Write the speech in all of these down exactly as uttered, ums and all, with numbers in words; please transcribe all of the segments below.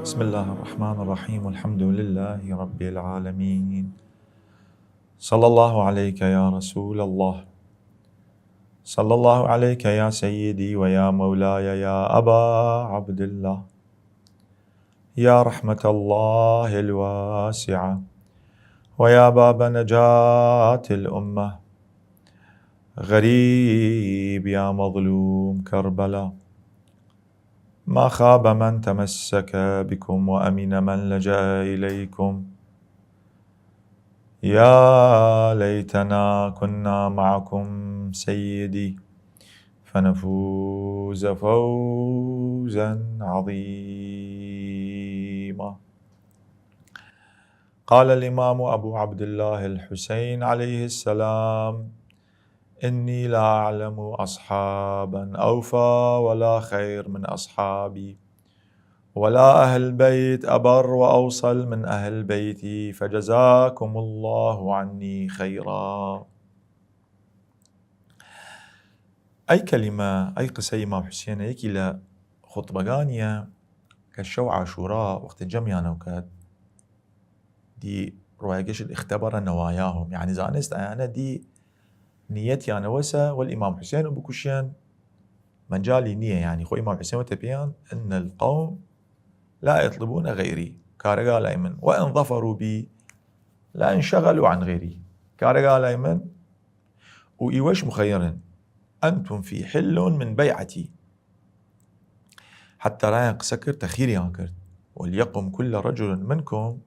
بسم الله الرحمن الرحيم. الحمد لله رب العالمين. صلى الله عليك يا رسول الله. صلى الله عليك يا سيدي ويا مولاي يا أبا عبد الله. يا رحمة الله الواسعة، ويا باب نجاة الأمة، غريب يا مظلوم كربلاء. ما خاب من تمسك بكم وأمن من لجأ إليكم. يا ليتنا كنا معكم سيدي فنفوز فوزا عظيما. قال الإمام أبو عبد الله الحسين عليه السلام: إني لا أعلم أصحابا أوفى ولا خير من أصحابي، ولا أهل بيت أبر وأوصل من أهل بيتي، فجزاكم الله عني خيرا. ئەی کەلیمە، ئەی قسەی ئیمام حوسێنە، یەکی لە خوتبەگانیە کە شەو عاشورا وەختێ جەمیانەو کەێد، دی ڕوایگەشت اختبر نواياهم، یعنی زانست ئەیانە دی نیەتیانە وەسە وەل ئیمام حوسێن و بکوشیان مەجالی نییە، یعنی خۆ ئیمام حوسێن وەتە پێیان: إن القوم لا يطلبون غيري، کارەگا لای من، وإن ظفروا بي لا انشغلوا عن غيري، کارەگا لای من، و ئیوەش مخيرن، أنتم في حل من بيعتي. حتی رایان قسە کرد، تەخیریان کرد: وليقم كل رجل منكم،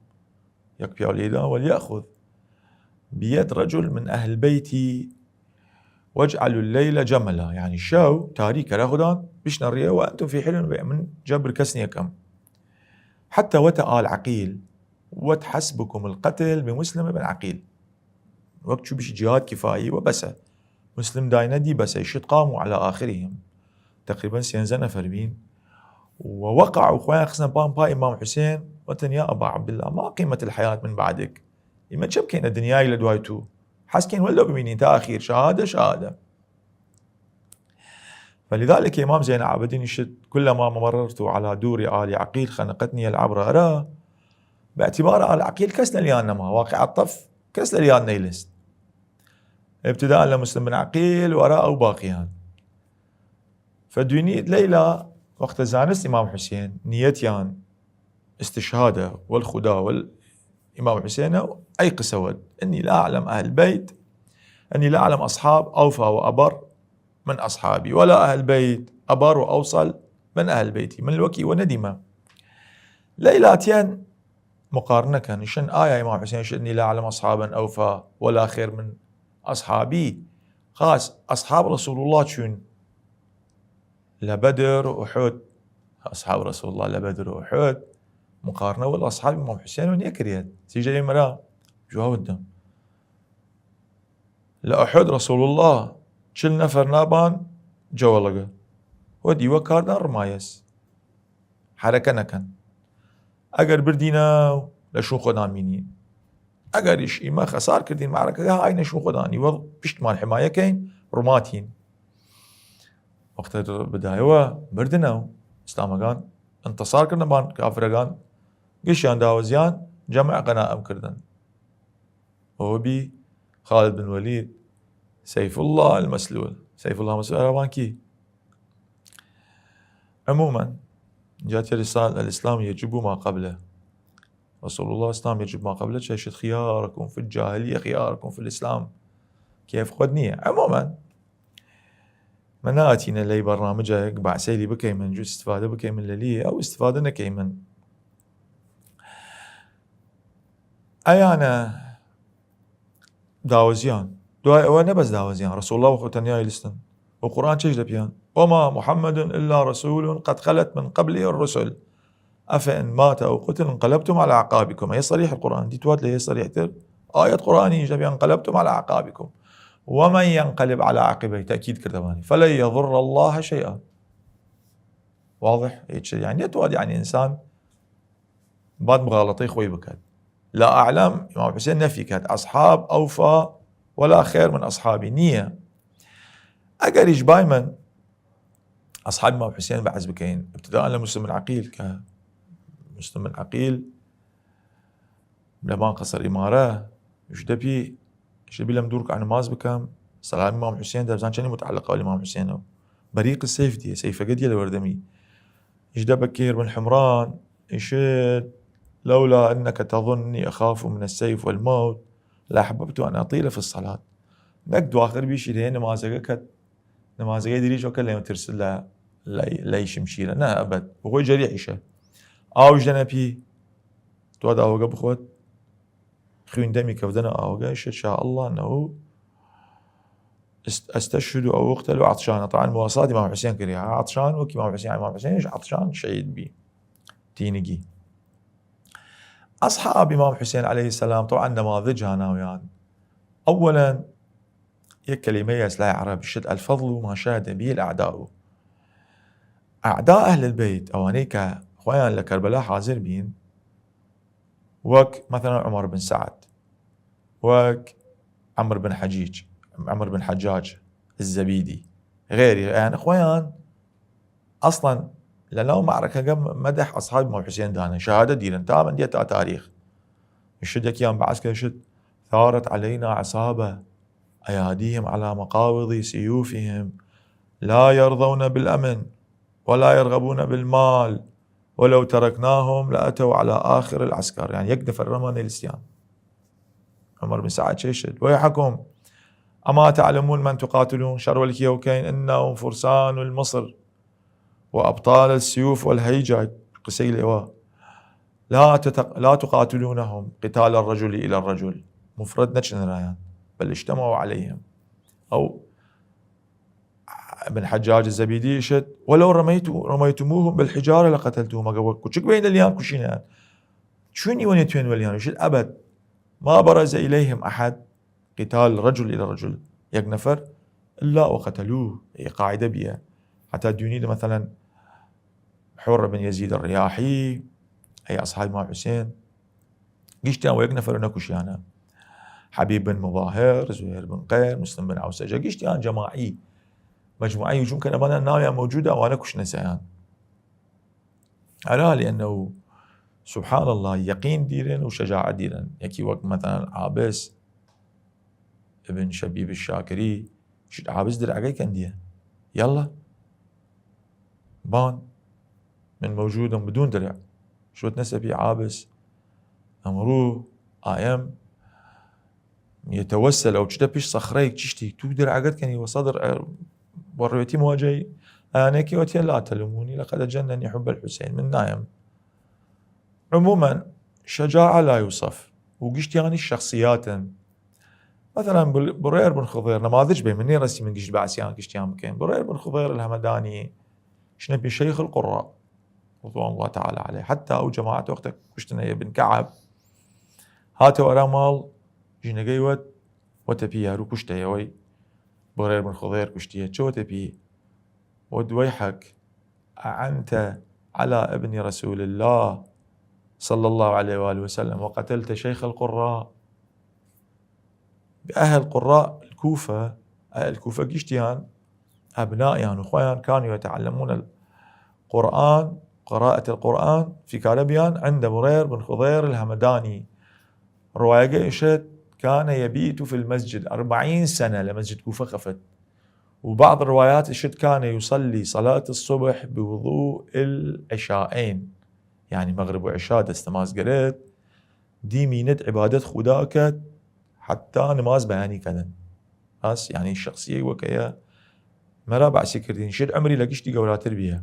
یەک پیاو لەیلا، وليأخذ بيد رجل من أهل بيتي واجعلوا الليل جملا، یعنی شەو تاریک کەرە خودان بشنە ڕیە، وأنتم في حل من بيعتي، من جەبر کەس نیەکەم. حتی وەتە ئال عەقیل، وەت: حسبكم القتل بمسلم بن عقيل. وەک چوو بشی جهاد کفایی و بەسە. مسلم داینە دی بەسە، شت: قاموا على آخرهم. تقریباً سێنزە نەفەر بین. و وقعوا، خویان خسنە پان پا ئیمام حوسێن، وەتن: يا أبا عبد الله، ما قيمة الحياة من بعدك؟ ئیمە چە بکەینە دنیای لە دوای تو؟ حەز کەین وەلدە بمینین تا ئەخیر، شەهادە، شەهادە. فلذلك ئیمام زین العابدین ئیشت: كلما مررت على دور آل عقيل خنقتني العبرة، ئەرا باعتبار آل عقيل کەس لەلیان نەما، واقعە تەف کەس لەلیان نەیلست، ابتداء لە مسلم بن عقيل و ئەرا ئەو باقیان. فدوینی لەیلا وەختە زانست ئیمام حوسێن نیەتیان استشهادە وەل خودا وەل ئیمام حوسێنە، ئەی قسە وەت: إني لا أعلم أهل بيت، إني لا أعلم أصحاب أوفى وأبر من أصحابي، ولا أهل بيت أبر وأوصل من أهل بيتي. من وەکی وە نەدیمە. لەیلاتیان مقارنە کەن، شن: ئایا ئیمام حوسێن شت: إني لا أعلم أصحابا أوفى ولا خير من أصحابي؟ خاص أصحاب رسول الله چوین لە بەدر و ئوحود، ئەصحاب رسول الله لە بەدر و ئوحود مقارنە وەل ئەصحاب ئیمام حوسێن و نیەکریەێد. سیجە ئیمرا جواوت دەم. لە ئوحود رسول الله چل نەفەر نابان جەوەڵەگە، وە دیوە کاردان ڕمایەس، حەرەکە نەکەن. ئەگەر بردینە، لە شوون خۆدان مینین. ئەگەریش ئیمە خەسار کردین مەعرەکەگە، هاینە شوون خۆدان، ئیوە پشتمان حمایە کەین، ڕماتین. وەختە بدایەوە بردنە و ئیسلامەگان انتصار کردن بان کافرەگان، گشیان داوەزیان جەمع غنائم کردن. ئەوە بی خالد بن ولید، سیف الله المسلول. سیف الله مسلول ئەراوان کی؟ عموماً، جاتی رسال الإسلام يجب ما قبله. رسول الله اسلام يجب ما قبله، چه شد خياركم في الجاهلية خياركم في الإسلام. كيف خود نییە. عموماً، من ناتینە لەی بەرنامەجە یەک بەعسەیلی بکەیمن، جوو استفادە بکەیمن لە لیە، ئەو استفادە نەکەیمن. ئەیانە داوەزیان. دوای ئەوە نەبەس داوەزیان، رسول الله وەخۆ تەنیا ئیلستن. و قورئان چێش دەپیان: وما محمد إلا رسول قد خلت من قبله الرسل أفإن مات أو قتل انقلبتم على أعقابكم. ئەیە صریح قورئان، دیتوات لە ئەیە صریح تر. ئاەت قورئانی ئیش دەپیان: انقلبتم على أعقابكم ومن ينقلب على عقبيه، تأکید کردە بانی، فلن يضر الله شيئا. واضح؟ هیچ، یعنی، نەتواد، یعنی، ئینسان باد مغاڵەتەی خۆی بکات. لا أعلم، ئیمام حوسێن نەفی کات، أصحاب أوفى ولا خير من أصحابي نییە. ئەگەریش بایمن ئەصحاب ئیمام حوسێن بەعس بکەین، ابتداء لە مسلم بن عقیل کە مسلم بن عقیل، لە بان قەسر ئیمارە، ژدە پی، ژدە بی لەم دوور کە نماز بکەم، سەلامی مام حوسێن دەبزان چەنی متعلقە وەلی مام حوسێنەوە. بەریق سەیف دیە، سەیفەگە دیە لە وەردەمی. ژدە بەکیر بن حمران، ئیشێت: لولا أنك تظنني أخاف من السيف والموت لأحببت أن أطيل في الصلاة. نەک دواخر بیشی لە نمازەگە کەت، نمازەگەی دریژ وەکە لە ترس لە، لە، لە شمشیرە. نە، ئەبەد. وەخۆی جەریحیشە. ئاوش دەنە پی، توا داوەگە بخۆت. خوین دەمی کەودەنە ئاوەگە، شێت شا الله نەو است-، أستشهد أو أقتل عطشانا. طبعا مواساتی مام حوسێن کریا. عطشان وەکی مام حوسێن، مام حوسێنش عطشان شەهید بی. تینگی. ئەصحاب ئیمام حوسێن علیە السلام، طبعا نماذج هاناویان. أولا، یەک کەلیمەی ئەسلای عەرەب شت: الفضل ما شهد به الأعداء. أعداء أهل البيت، ئەوانەی کە خۆیان لە کەربەلا حاضر بین، وەک مثلا عمر بن سعد، وەک عمرو بن حجیج، عمرو بن حجاج الزبیدی، غیری، یعنی خۆیان ئەسڵەن لە ناو معرکەگە مەدح ئەصحاب مام حوسێن دانە، شەهادە دیرن، تا من دیە تا تاریخ. شتێکیان بەعس کە شت: ثارت علينا عصابة أياديهم على مقابض سيوفهم لا يرضون بالأمن ولا يرغبون بالمال ولو تركناهم لأتوا على آخر العسكر. یعنی، یەک نەفەر رەما نەیلسیان. عمر بن سعد چێشت: ويحكم، أما تعلمون من تقاتلون؟ شەڕ وەلکیەوە کەین؟ إنهم فرسان المصر وأبطال السيوف والهيجا. قسەی لێوا: لا تتق-، لا تقاتلونهم قتال الرجل إلى الرجل. مفرد نەچنرایان، بل اجتمعوا عليهم. ئەو ابن حجاج الزبيدي شت: ولو رميت-، رميتموهم بالحجارة لقتلتهم. ئەگە وەک کوچک بین لیان کوشینیان، چونی وەنێ توێن وەلیان؟ شت: أبد، ما برز إليهم أحد قتال رجل إلى رجل، یەک نەفەر، إلا وقتلوه. ای قاعدە بیە. حتا دونی ده، مثلا، حر بن يزيد الرياحي، ای أصحاب مام حوسێن، گشتیان وە یەک نەفەر نەکوشیانە. حبيب بن مظاهر، زهير بن قير، مسلم بن عوسجة، گشتیان جماعی، مجموعی هجوم کەن، ئەمانە ناویان موجودە، ئەوانە کوشنەسەیان. ئەرا لأنه سبحان الله، یەقین دیرن و شەجاعەت دیرن. یەکی وەک، مثلا، عابس ابن شبیب الشاکری، شت عابس درعەگەی کەندیە. يلا، بان، من موجودم بدون درع. شوت نەسەپی عابس، ئەمڕوو ئایم يتوسل، ئەو چتە پیش سەخرەیگ چشتی، تو درعەگەت کەنی وە سەدر، ئە، وە ڕوێتی مواجەی ئەیانێکی وەتیە: لا تلوموني لقد أجنني حب الحسين، من نایم. عموما، شجاعة لا يوصف، و گشتیانی شخصیاتن. مثلا، بل-، برێر بن خضێر، نماذج بێ، من نێرەسی من گشت بەعسیان گشتیان بکەین. برێر بن خضێر الهمدانی، شنە پی شیخ القراء، رضوان الله تعالى عليه. حتی ئەو جەماعەت وەختە کوشتنە ابن كعب، هاتەوە ئەرا ماڵ، ژینەگەی وەت، وەتە پی یارو کوشتە یەوەی برێر بن خضێر کوشتیە. چۆتە پی؟ وەت: ويحك، أعنت على ابن رسول الله صلى الله عليه وآله وسلم وقتلت شيخ القراء. ئەهل قراء الكوفة، ئەهل کوفە گشتیان ئەبنائیان و خوەیان كانوا يتعلمون القرآن، قراءة القرآن، فیکارە بیان عند برێر بن خضێر الهمدانی. ڕوایەگە ئشت: كان يبيت في المسجد أربعين سنة، لە مەسجد کوفە خەفت. وبعض الروايات ئشت: كان يصلي صلاة الصبح بوضوء العشاءين، یعنی مەغرب و عشا دەس نماز گرد، دی مینەت عبادەت خودا کەت حتا نماز بەیانی کەدن. بەس، یعنی، شخصیەی وەکەیە مەرا بەعسی کردین، شێت عمری لە گشتی گەوراتر بیە،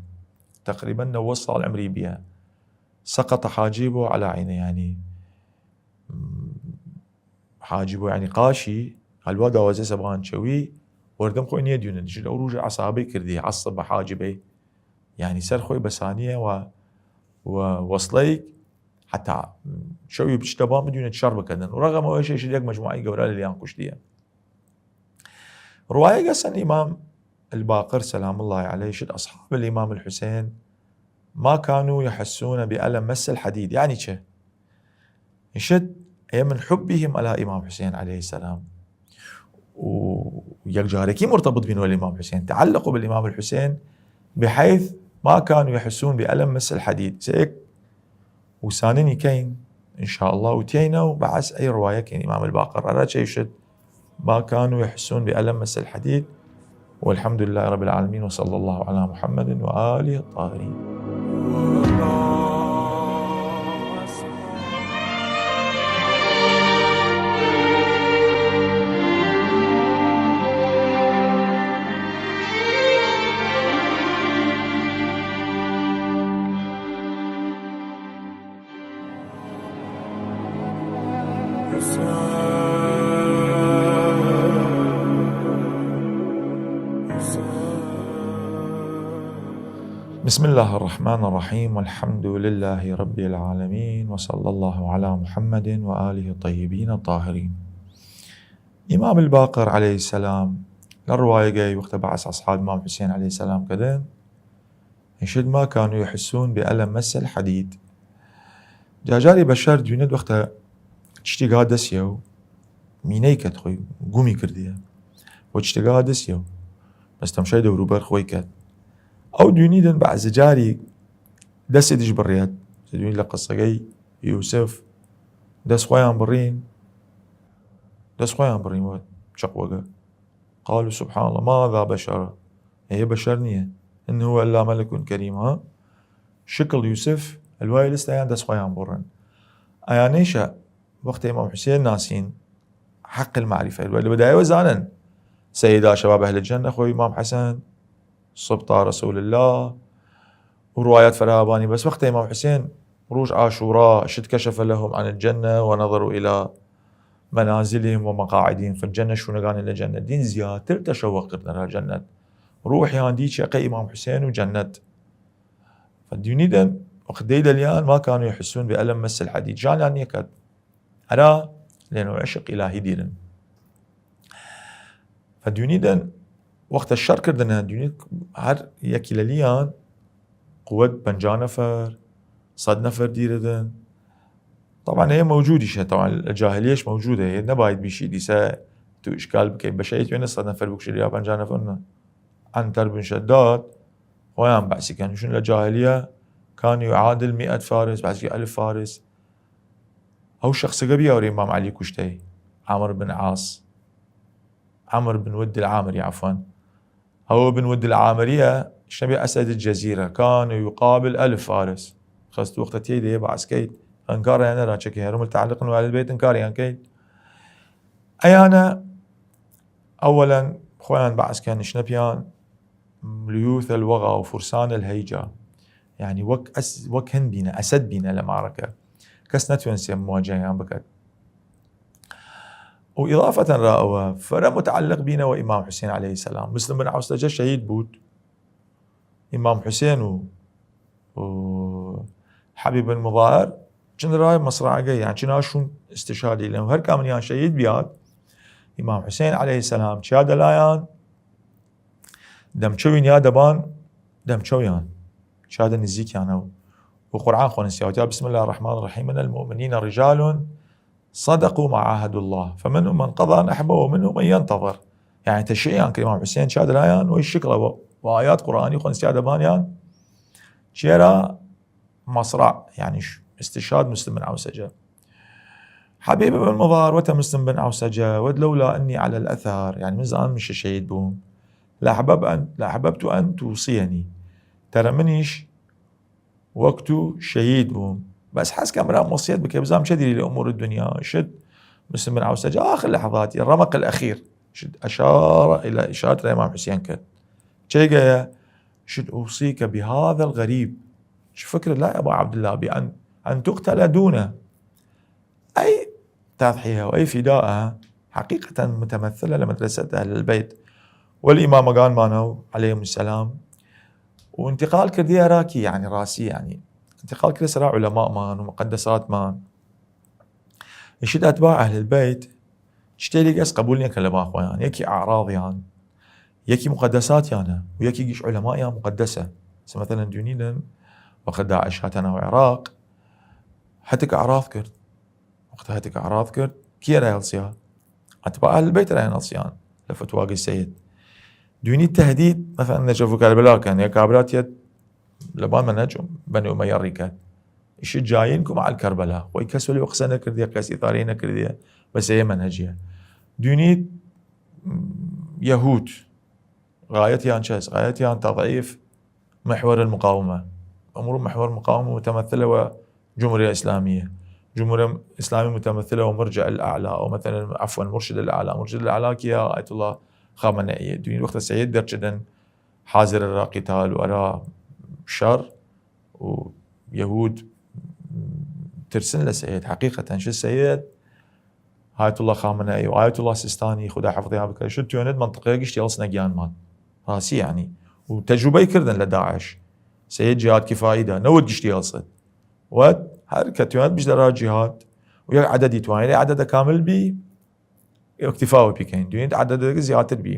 تقریبا نەوەد ساڵ عمری بیە. سقط حاجبه على عينيه، یعنی، حاجبه، یعنی، قاشی، هەلوا داوازێ سەبان چەوی، وەردەم خۆی نیە دیونە، دشت ئەو ڕوژە عەسابەی کردی، عەسە بە حاجبەی، یعنی، سەر خۆی بەسانیە و، و وەسڵەیک، حتا چەوی بچتە بان بدوینە شەڕ بکەدن. و ڕەغم ئەوەی شێشت یەک مەجموعەی گەورا لە لیان کوشتیە. ڕوایەگە سەن ئیمام الباقر سلام الله عليه شت: أصحاب الإمام الحسين ما كانوا يحسون بألم مس الحديد. یعنی چه؟ شت: أي من حبهم على إمام حسين عليه السلام. و یەک جارێکی مرتبط بین وەل ئیمام حسێن، تعلقوا بالإمام الحسين بحيث ما كانوا يحسون بألم مس الحديد. سە یەک وساننی کەین، ان شاء الله، و تیەینە و بەعس ئەی ڕوایە کەین ئیمام الباقر ئەرا چەیشت: ما كانوا يحسون بألم مس الحديد، والحمد لله رب العالمين، وصلى الله على محمد وآله الطاهرين. بسم الله الرحمن الرحيم، والحمد لله رب العالمين، وصلى الله على محمد وآله الطيبين الطاهرين. ئیمام الباقر علیە السلام لە ڕوایەگەی وەختە بەعس ئەسحاب ئیمام حوسێن علیە السلام کردن، ئیشت: ما كانوا يحسون بألم مس الحديد. جاجاری بەشەر دوینێت وەختە چشتیگا دەسیە و مینەی کەت خوی گومی کردیە و چشتیگا دەسیە و بەس تەمشای دەوروبەر خوی کەت. ئەو دوینیدن بەعس جاری دەسێ دیش بڕیەت. دوین لە قسەگەی یوسف: دەس خویان بڕین، دەس خویان بڕین وە چەقوەگە. قالوا سبحان الله، ما هذا بشرا، ئەیە بەشەر نییە، ان هو الا ملك كريم. ها، شکڵ یوسف الوای لستیان دەس خویان بڕن. ئەیانەیشە وەختە ئیمام حوسێن ناسین، حق المعرفة، الوای لە بەدایەوە زانن سیدا شباب اهل الجنة خۆی ئیمام حەسەن، سبطا رسول الله، و ڕوایەت فراوانی. بەس وەختە ئیمام حوسێن ڕوژ عاشورا شت كشف لهم عن الجنة ونظروا إلى منازلهم ومقاعدهم في الجنة، شوونەگانی لە جەنەت دین، زیاتر تەشەوق کردنە جەنەت. ڕوحیان دی چەقە ئیمام حوسێن و جەنەت. فدیونیدن وەخت دەی دەلیان: ما كانوا يحسون بألم مس الحديد. جانیان نیەکەت ئەرا لێنەوە عشق ئیلاهی دیرن. فدیونیدن وەختە شەڕ کردنە، دیونید هەر یەکی لەلیان قوت پەنجا نەفەر، سەد نەفەر دیردن. طبعا هەیە موجودیشە، طبعا لە جاهلیەش موجودە، هەیە نەباید بیشی دیسە تو ئشکال بکەی بەشەیت وێنە سەد نەفەر بکشی یا پەنجا نەفەر نە. عنتر بن شداد خۆیان بەعسی کەن، چون لە جاهلیە كان يعادل مئة فارس، بەعسی ئەلف فارس. ئەو شخصەگە بیاورێ ئیمام عەلی کوشتەی، عەمر بن عاص، عەمر بن ود العامری، عەفوەن. ئەو بن ود العامریە، شنەبێ ئەسەد الجزیرە، كان يقابل ألف فارس. خەست وەختە تێی دەیە بەعسکەیت، ئەنکاریان نەرا چەکی هەرم تعلق و اهل البيت ئەنکاریان کەیت. ئەیانە ئەوەلەن خۆیان بەعسکە نشنە پیان ليوث الوغى وفرسان الهيجا، یعنی وەک ئەس-، وەک هەن بینە، ئەسەد بینە لە مارەکە، کەس نەتوێنسێ مواجهیان بکەت. و ئیضافەتەن را ئەوە فرە متعلق بینەوە ئیمام حوسێن علیە السلام. مسلم بن عوسەجە شەهید بوود، ئیمام حوسێن و، و حەبیب بن مضاهر چن رای مەسرعەگە، یان چ ناشون استشهادی لەم هەر کامنیان شەهید بیاد. ئیمام حوسێن علیە السلام چیا دەلایان دەمچەوین یا دەبان دەمچەویان، چادە نزیکیانە و، و قورآن خۆ نسیاوت یا: بسم الله الرحمن الرحيم، من المؤمنين رجال صدقوا ما عاهدوا الله فمنهم من قضى نحبه ومنهم من ينتظر. یعنی تەشیعیان کرد ئیمام حوسێن چادرایان وەی شکڵە و، و ئایات قورآنی خۆ نسیا دەبانیان چێرە مەسرع، یعنی ش-، استشهاد مسلم بن عوسەجە. حەبیب بن مضاهر وەتە مسلم بن عوسەجە، وەت: لولا أني على الأثر، یعنی من زان مشە شەهید بووم، لأحبب أن، لأحببت أن توصيني، تەرە منیش وەک تو شەهید بووم، بەس حەز کەم برام وەسیەت بکەی، بزام چە دیری لە ئومور دنیا. شت مسلم بن عوسەجە آخر لحظاتی، رمق الأخير، شت أشار إلى، إشارەت لە ئیمام حوسێن کرد. چێگەیە؟ شت: أوصيك بهذا الغريب، چ فکرت لا أبا عبد الله بأن، أن تقتل دونه. ئەی تضحیە و ئەی فیداء حەقیقەتەن متمثلە لە مدرسەت اهل البيت و لە ئیمامەگانمانە و علیهم السلام، و انتقال کردیە ئەرا کی؟ یعنی ڕاسی، یعنی انتقال کردیە سەرا علماءمان و مقدساتمان. ئیشت اتباع اهل البيت چتێلیگ ئەس قبول نیەکە لە باخوەیان، یەکی اعراضیان، یەکی مقدساتیانە و یەکیگیش علمائیان مقدسە. سە مثلا دونیدن وەخت داعش هاتە ناو عراق، هەتک اعراض کرد. وەخت هەتک اعراض کرد، کی ئەرای هەڵسیا؟ اتباع اهل البيت ئەرایان هەڵسیان لە فتواگەی سید. دوینی تهدید، مثلا نجف و کربلا کەن، یا کابرا تیەت لە بان منهج بنی امیە ڕیکەت. ئیشت جاینکم عەل کەربەلا. خوەی کەس وەلی قسە نەکردیە، کەس ئیتارەی نەکردیە، بەس ئەیە مەنهەجیە. دوینید یەهود غایەتیان چەس؟ غایەتیان تضعیف محور المقاومة. ئمڕوو محور المقاومة متمثلە وە جمهوریە ئیسلامیە. جمهوریە ئیسلامی متمثلە وە مرجع الاعلی، و مثلا عفوا مرشد الاعلی. مرشد الاعلی کیە؟ ئایەتوڵا خامنەئیە. دوین وەختە سەید دەرچدن حاضر ئەرا قیتال و ئەرا شەڕ، و یەهود ترسن لە سەید. حەقیقەتەن شت سەید ئایەتوڵا خامنەئی و ئایەتوڵا سیستانی، خودا حەفظیان بکە، شت توێنێت منطقەیە گشتی ئەڵسنە گیانمان. ڕاسی یعنی. و تەجروبەی کردن لە داعش. سەید جیهاد کفایی دا نەوت گشتی ئەڵسد. وەت هەر کە توێنێت بش لە را جیهاد و یەک عەدەدی توانێت عەدەدە کامل بی، ئیکتیفا وە پیکەین. دوینید عەدەدەگە زیاتر بی.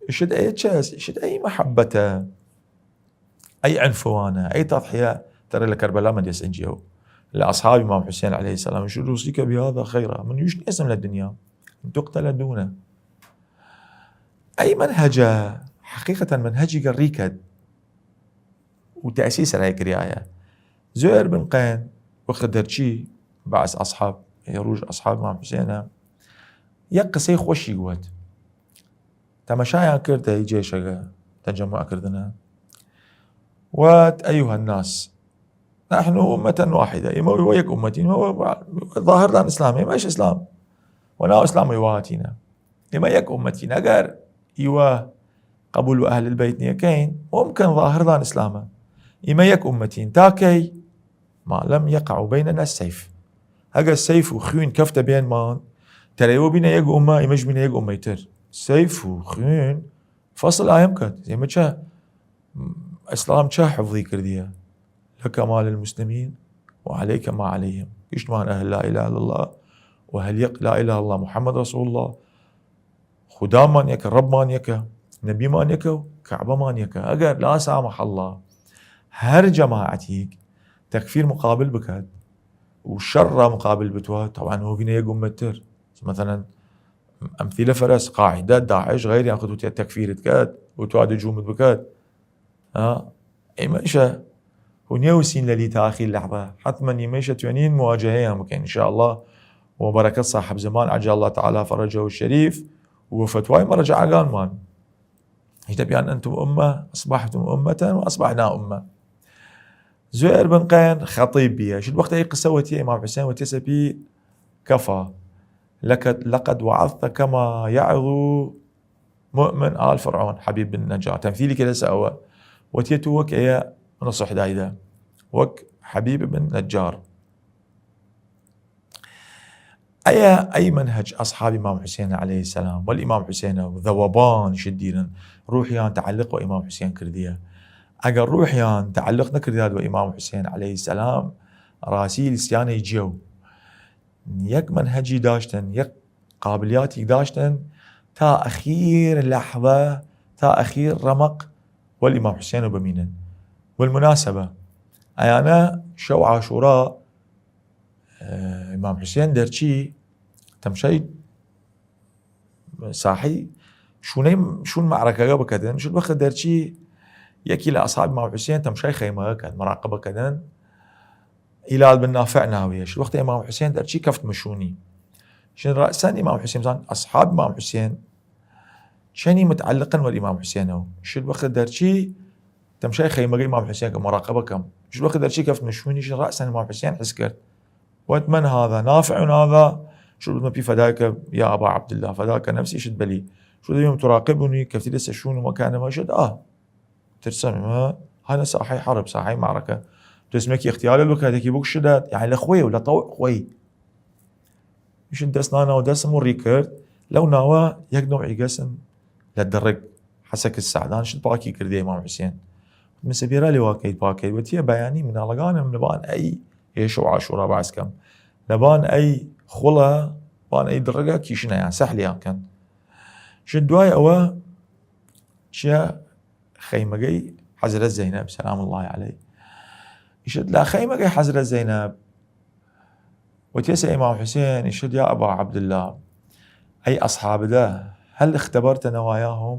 ئیشت ئەی چەس؟ ئیشت ئەی مەحەبەتە، ئەی عنفوانە، ئەی تەضحیە. تەڕێ لە کەربەلا مەدێس ئنجیەو لە ئەصحاب ئیمام حوسێن علیە السلام، شو روسی کە بهذا خیرا، من یوش نیەسم لە دنیا، تقتل دونە. ئەی مەنهەجە حەقیقەتەن مەنهەجیگە ڕیکەد و تەئسیر سەرای کریایە. زۆر بن قەیەن وەخت دەرچی بەعس ئەصحاب، ئەی ڕوژ ئەصحاب مام حوسێنە، یەک قسەی خوەشی وەت. تەمەشایان کرد ئەی جێشەگە تەجەموع کردنە، وەت: أيها الناس، نحن أمة واحدة، ئیمە وە یەک ئومەتین، ئیمە وە ظاهر دان ئسلام، ئیمەش ئسلام، وە ناو ئسلام وە هاتینە. ئیمە یەک ئومەتین. ئەگەر ئیوە قبول وە ئەهل البەیت نیەکەین، ممکن ظاهر دان ئسلامە. ئیمە یەک ئومەتین. تا کەی؟ ما لم يقع بيننا السيف. ئەگەر سەیف و خوین کەفتە بێنمان، تەرەیوە بینە یەک ئومە، ئیمەش بینە یەک ئومەی تر. سەیف و خوین فەصل ئایم کەد. ئیمە چە ئسلام چە حفظی کردیە؟ لك ما للمسلمين وعليك ما عليهم. گشتمان ئەهل لا إله إلا الله و ئەهل یەک لا إله إلا الله محمد رسول الله. خودامان یەکە، ڕەبمان یەکە، نەبیمان یەکە و کەعبەمان یەکە. ئەگەر لا سامح الله هەر جەماعەتیگ تەکفیر مقابل بکەد و شەڕ مقابل بتوە، طبعا هۆگینە یەک ئومەت تر. مثلا ئەمثیلە فەرەس، قاعدە، داعش، غەیریان خود وتیە تەکفیرت کەد و توا دجومت بکەد. ها؟ ئیمەیشە هونیە وسین لەلی تا ئەخیر لەحظە. حتما ئیمەیشە توێنین مواجهەیان بکەین ان شاء الله. و بەرەکەت صاحب زمان عجل الله تعالی فرجه الشريف و فتوای مەرجعەگانمان. هیچ دەپیان أنتم أمة، أصبحتم أمة وأصبحنا أمة. زۆر بن قەیەن خەطیب بیە. شت وەختە ئی قسە وەتیە ئیمام حوسێن وەتیە سەپی كفى لك، لقد وعظت كما يعظ مؤمن آل فرعون، حبيب بن نجار. تمثيلي كده سأوى. وتيتو وك إيا نصح دايدا. وك حبيب بن نجار. ئەیە، ئەی مەنهەج ئەسحاب ئیمام حوسێن علیە السلام، وەل ئیمام حوسێنە و ذەوەبان شت دیرن، ڕوحیان تعلق وە ئیمام حوسێن کردیە. ئەگەر ڕوحیان تعلق نەکردیاد وە ئیمام حوسێن علیە السلام، ڕاسی لسیانەی جێو. یەک مەنهەجی داشتن، یەک قابلیاتیگ داشتن، تا ئەخیر لەحظە، تا ئەخیر ڕەمەق وەل ئیمام حوسێن و بمینن. والمناسبە، ئەیانە شەو عاشورا، ئە، ئیمام حوسێن دەرچی تەمشای ساحەی شوونەی، شوون مەعرەکەگە بکەدن. شت وەختە دەرچی یەکی لە ئەسحاب ئیمام حوسێن تەمشای خەیمەگە کەد، مراقبە کەدن. هلال بن نافع ناویە. شت وەختە ئیمام حوسێن دەرچی کەفت مشوونی. شن رأسا ئیمام حوسێن، بزان ئەسحاب ئیمام حوسێن چەنی متعلقن وەل ئیمام حوسێنەو. شت وەختە دەرچی تەمشای خەیمەگە ئیمام حوسێن کە مراقبە کەم. شت وەختە دەرچی کەفت مشوونی، شن رأسا ئیمام حوسێن حس کرد. وت: من هذا؟ نافع هذا؟ شو بتم في فداك يا أبا عبد الله، فداك نفسي. شد بلي. شو اليوم تراقبني، كفتي لسه شون ومكان ما شد؟ آه. ترسم ما هنا ساحة حرب، ساحة معركة. تسمك اختيار الوكادة كي بوك شدات، يعني لخوي ولا طوع خوي. شد دسنا ودسم وريكرد، لو ناوا يك نوعي قسم للدرق. حسك السعدان شد باكي كردي إمام حسين. من سبيرا لي واكيد باكيد، وتيه بياني من لەبان ئەی ئێشە و عاشورا بەعس کەم، لەبان ئەی خوڵە، بان ئەی دڕگە کیشنەیان سەحلیان کەن. شت دوای ئەوە چیە؟ خەیمەگەی حەزرەت زەینەب سەلام اللە علیه. ئیشت لا خەیمەگەی حەزرەت زەینەب وتیەسە ئیمام حوسێن، ئیشت یا ئەبا عەبداللە، ئەی ئەسحابدە، هەل اختبرت نواياهم؟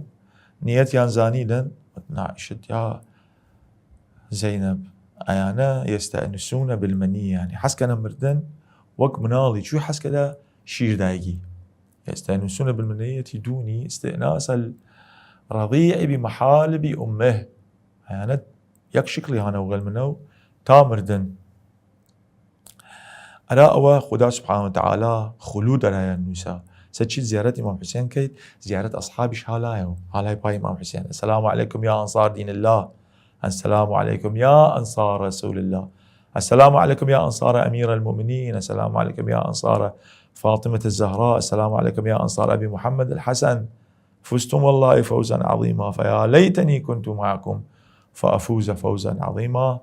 نیەتیان زانیدن؟ وت: نا. ئیشت یا زەینەب، ئەیانە یەستەئنسونە بالمنیە، یەعنی حەز کەنە مردن وەک مناڵی چوی حەز کەێدە شیر دایگی. یەستەئنسونە بالمنیەتی دونی استئناس الرضیع بمحالب امه. ئەیانە یەک شکڵی هانە وەگەل منەو تا مردن. ئەرا ئەوە خودا سبحانه وتعالى خلود ئەرایان نویسا. سە چیت زیارەت ئیمام حسین کەیت، زیارەت ئەصحابیش هالایەو، هالای پای ئیمام حسین. السلام علیکم یا انصار دین الله، السلام علیکم یا انصار رسول الله، السلام علیکم یا انصار امیر المؤمنین، السلام علیکم یا انصار فاطمة الزهراء، السلام علیکم یا انصار ابی محمد الحسن، فزتم والله فوزا عظيما، فيا ليتني كنت معكم فأفوز فوزا عظيما.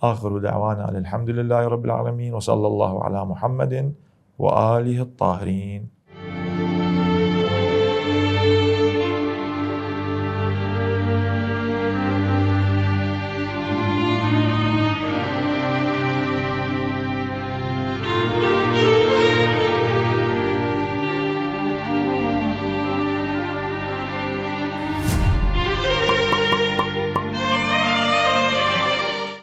آخر دعوانا أن الحمد لله رب العالمين، وصلى الله على محمد وآله الطاهرين.